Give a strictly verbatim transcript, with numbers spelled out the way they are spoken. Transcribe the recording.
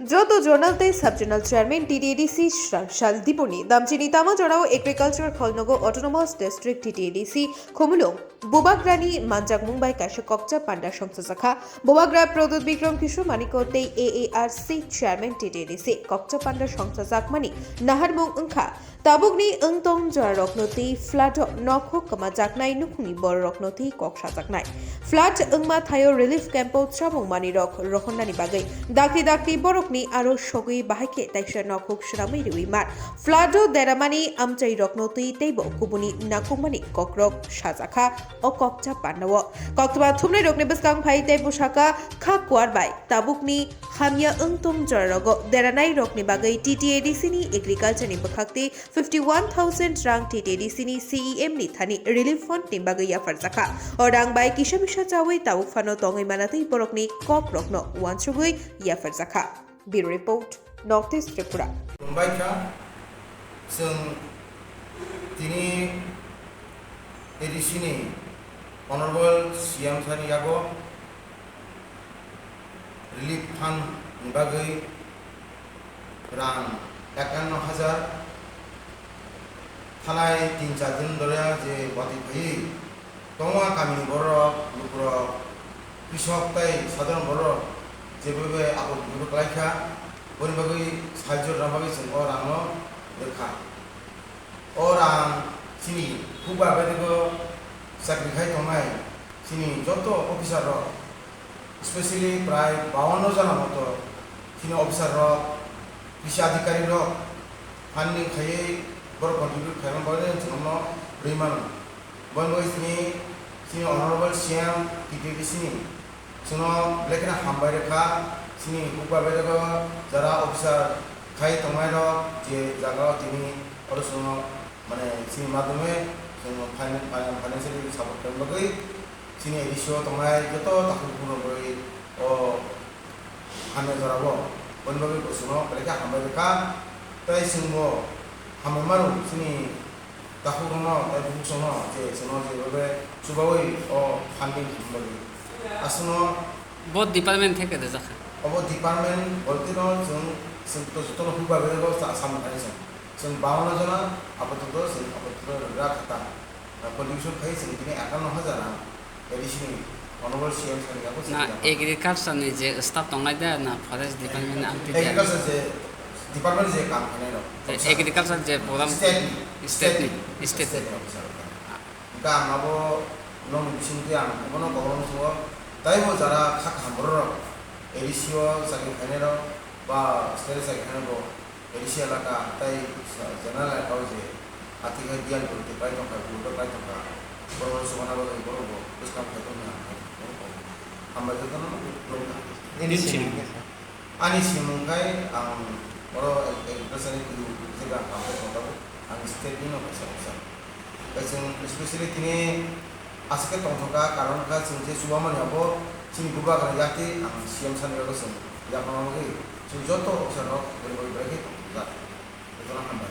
Joto zonal tei sub zonal chairman T T A D C Sal Dipuni damchini tamo jorao agriculture kholnogo autonomous district T T A D C Khumulwng Bubagrani manjakmung bai kaisa kokcha panda songchajakha. Bubagra Pradyut Bikram Kishore Manikya tei A A R C chairman T T A D C kokcha panda songchajakmani naharmung wngkha. Tabukni wngtong jorarokno twi flood-o nokhuk kwmajaknai nukhungni bororokno twi kok sajaknai. Flood wngma thaio relief camp-o chamung manwirok rohornani bagwi dakti dakti borokni aro sogwi bahai khe taisa nokhuk swnamwi rwui man. Flood-o deramani amchairokno twi teibo kubuni nangkukmani kokrok sajakha o kokcha panda-o. Koktwma thumnairokni bwskang phai teibo saka kha kuar bai tabukni hamya wngtong jorarogo deranairokni bagwi T T A D C ni agriculture ni bwkhakti fifty one thousand rang T T A D C ni C E M ni thani relief fund ni bagwi yapharjakha. O rang bai kisa misa chawi tabuk phano tongwi manatwi borokni kok rokno uansugwi yapharjakha. Bureau Report, North East Tripura. Khulumbaikha, chwng tini A D C ni Honorable C M sir ni yago relief fund ni bagwi rang ekanno hajar thanai tin char din dhore je watwi phaiwi tongma kamini borok, lukurok, krisok tei sadharon borok jebobe apot bipodo kwlaikha, boni bagwi sahajjo rwna bagwi chwng o rangno rwkha. O rang chini hukbar bedego chakri khai tongnai chini joto officer rok, specially prai bawanno jona moto chini officer rok, kisi adhikari rok funding khaiwi borok contribute khaima bagwi chwngno rwi mano. Boni bagwi chini, chini Honorable C M T T D C ni chwngno belai kheno hambai rwkha, chini hukbar bedego jara officer khai tongnai rok je jaga o tini oro chwngno mane chini madhyome chwngno finan-, finan-, financially support khaina bagwi chini A D C o tongnai joto takhuk bukhuk rok bai o hamya jora bo boni bagwi bo chwngno belai khe hambai rwkha tei chwngbo hambai mano chini takhuk rokno tei bukhuk rokno je chwngno je bhabe chubaui o funding khaima bagwi aswkno. Bo department theke rwjakha. Obo department bolte no chwng, chwng to jotono hukbar bai bo sa-, samung khai chwng. Chwng bawanno jona apatot chwng apatot rwgra khata. Contribution khai chwng tini ekanno hajar rang A D C ni Honorable C M sir ni yago chwng na yago. Agriculture ni je staff tongnai da na forest department ni amtwi da? Agriculture je department je kam khainai rok. Tei agriculture je program state ni, state ni, state ni. State ni officer rok. Hingke ang abo nokni bisingtwi ang bono koborma sugo, taibo jara kha kaham bororok, A D C o chakri khainairok ba state o chakri khainai bo A D C elaka tei general elaka o je athikhe D L P rok tei pai tongkha, vote rok pai tongkha, borokno chubana bagwi borokbo bwskang khai tongkha. Hambai jotono nukha. Ani simung khai ang oro agriculture ni kuyu je bang pangkhe tongkha, ang state ni no kaisa officer. Tei chwng specially tini aswk khe tongthokha, karon kha chwng je chubamani abo chini bubagra yakti ang C M sani abo chwng yakma bagwi chwng joto officer rok bwrwi bwrwi belai khe tongthokjak. Jotono hambai.